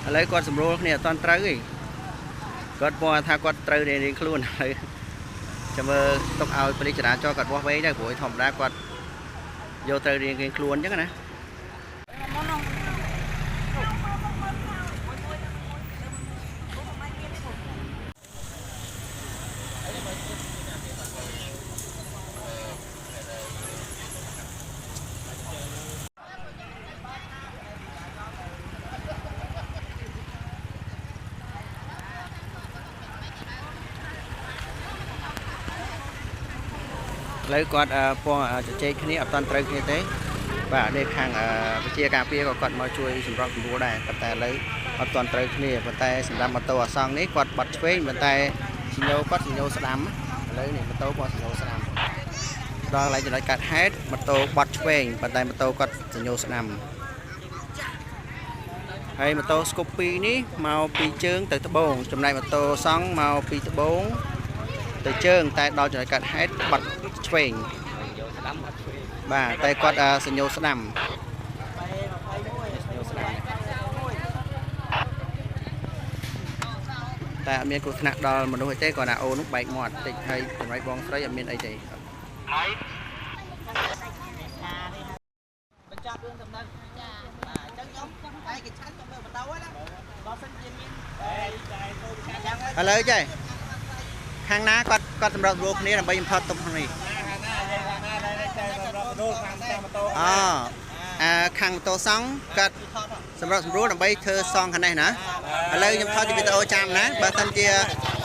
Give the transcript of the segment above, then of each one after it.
ឥឡូវគាត់សម្រួលគ្នាអត់ទាន់ត្រូវទេគាត់ពណ៌ថាគាត់ត្រូវរៀងៗខ្លួនឥឡូវចាំមើលទុកឲ្យប៉ូលីសចរាចរណ៍គាត់វាស់វែងដែរព្រោះធម្មតាគាត់យកត្រូវរៀងៗខ្លួនអញ្ចឹងណា ឥឡូវគាត់ពណ៌ជជែកគ្នាអត់តាន់ត្រូវគ្នាទេបាទនេះខាងវិជាការពារក៏គាត់មកជួយសម្របសម្រួលដែរប៉ុន្តែឥឡូវអត់តាន់ត្រូវគ្នាប៉ុន្តែសម្រាប់ម៉ូតូអាសង់នេះគាត់បាត់ឆ្វេងប៉ុន្តែសញ្ញោគាត់សញ្ញោស្ដាំឥឡូវនេះម៉ូតូគាត់សញ្ញោស្ដាំដល់កន្លែងចំណុចកាត់ហេតុម៉ូតូបាត់ឆ្វេងប៉ុន្តែម៉ូតូគាត់សញ្ញោស្ដាំហើយម៉ូតូស្គូពីនេះមកពីជើងទៅត្បូងចំណែកម៉ូតូសង់មកពីត្បូងទៅជើងតែដល់ចំណុចកាត់ហេតុបាត់ឆ្វេងបាទតែគាត់សញ្ញោស្ដាំសញ្ញោស្ដាំតែអត់មានគ្រោះថ្នាក់ដល់មនុស្សអីទេគាត់ថាអូនោះបែកមាត់តិចហើយចំណែកបងស្រីអត់មានអីទេ បញ្ចប់រឿងដំណឹងចាបាទអញ្ចឹងខ្ញុំឯកឆាន់ខ្ញុំមើលបន្តណាបើសិនជាមាន ឥឡូវចេះខាងណាគាត់គាត់សម្របសម្រួលគ្នាដើម្បីបំផុតទុកក្នុងនេះអអាខាងម៉ូតូសង់គាត់សម្របសម្រួលដើម្បីធ្វើសង់ខាងនេះណាឥឡូវខ្ញុំថតជាវីដេអូចាំណាបើសិនជា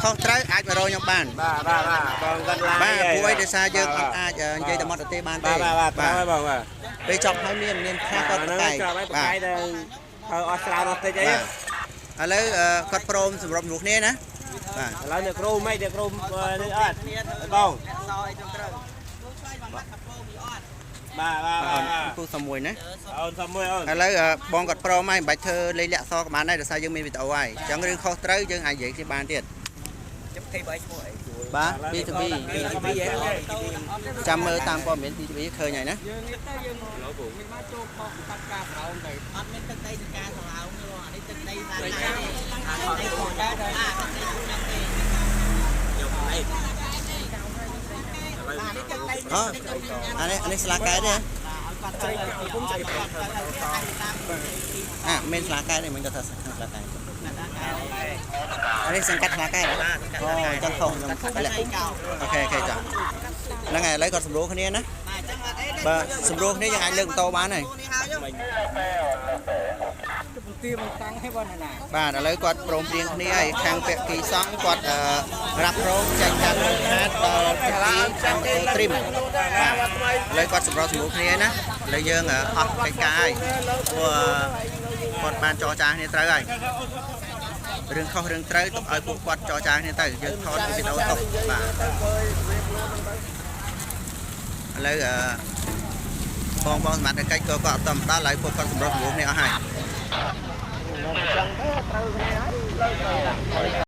ខុសត្រូវអាចមករកខ្ញុំបាន បាទបាទបាទបងគាត់ឡាយ បាទព្រោះអីដោយសារយើងអត់អាចនិយាយតែមាត់ទៅទេបានទេ បាទបាទបាទត្រូវហើយបងបាទ ពេលចប់ហើយមានមានខ្លះគាត់ប្រកែក ច្រាប់ហើយប្រ បាទ កែកទៅហើយអស់ច្រើនអស់តិចអី បាទឥឡូវគាត់ព្រមសម្របសម្រួលគ្នាណាបាទ ឥឡូវអ្នកគ្រូមិនអ្នកគ្រូនេះអត់បង អ្នកសអីត្រឹមត្រូវជួយឆ្លើយបានថាព្រមឬអត់ បាទបាទ បាទ បាទ គូសុំមួយណា អូនសុំមួយអូន ឥឡូវបងគាត់ព្រមហើយមិនបាច់ធ្វើលេខលាក់សក៏បានដែរដោយសារយើងមានវីដេអូហើយអញ្ចឹងរឿងខុសត្រូវយើងអាចនិយាយគ្នាបានទៀត ខ្ញុំគេបើឈ្មោះអី បាទ B2B ចាំមើលតាមព័ត៌មាន B2B ឃើញហើយណា យើងនេះទៅយើងមានមកចូលខុសកាត់ការស្រោមទៅអត់មានទឹកដីសការស្រោមទេអានេះទឹកដីសាទឹកដីខុសដែរអាទឹកដីខ្ញុំទេ យកអី អានេះទឹកដី អូអានេះអានេះស្លាកែទេ ឲ្យគាត់ទៅឲ្យគាត់ទៅតាម អាមានស្លាកែទេមិនគាត់ថាស្លាកែអានេះសង្កាត់ស្លាកែអូអញ្ចឹងខុសខ្ញុំ OK OK ចាហ្នឹងហើយឥឡូវគាត់សម្រួលគ្នាណា បាទអញ្ចឹងអត់អីទេ បើសម្រួលគ្នាយើងអាចលើកម៉ូតូបានហើយ នេះហើយទីមិនតាំងឲ្យបងណា បាទឥឡូវគាត់ព្រមព្រៀងគ្នាហើយខាងពាក់គីសង់គាត់រ៉ាប់រងចេញការខូចខាតដល់ពាក់គីខាងម៉ូតូទ្រីមបាទឥឡូវគាត់សម្របសម្រួលគ្នាណាឥឡូវយើងអស់កិច្ចការហើយព្រោះគាត់បានចរចាគ្នាត្រូវហើយរឿងខុសរឿងត្រូវទុកឲ្យពួកគាត់ចរចាគ្នាទៅយើងថតវីដេអូទុកបាទឥឡូវបងបងសមត្ថកិច្ចក៏គាត់អត់តមកដល់ហើយពួកគាត់សម្របសម្រួលគ្នាអស់ហើយ ចឹងទៅត្រូវគ្នាហើយលើកទៅ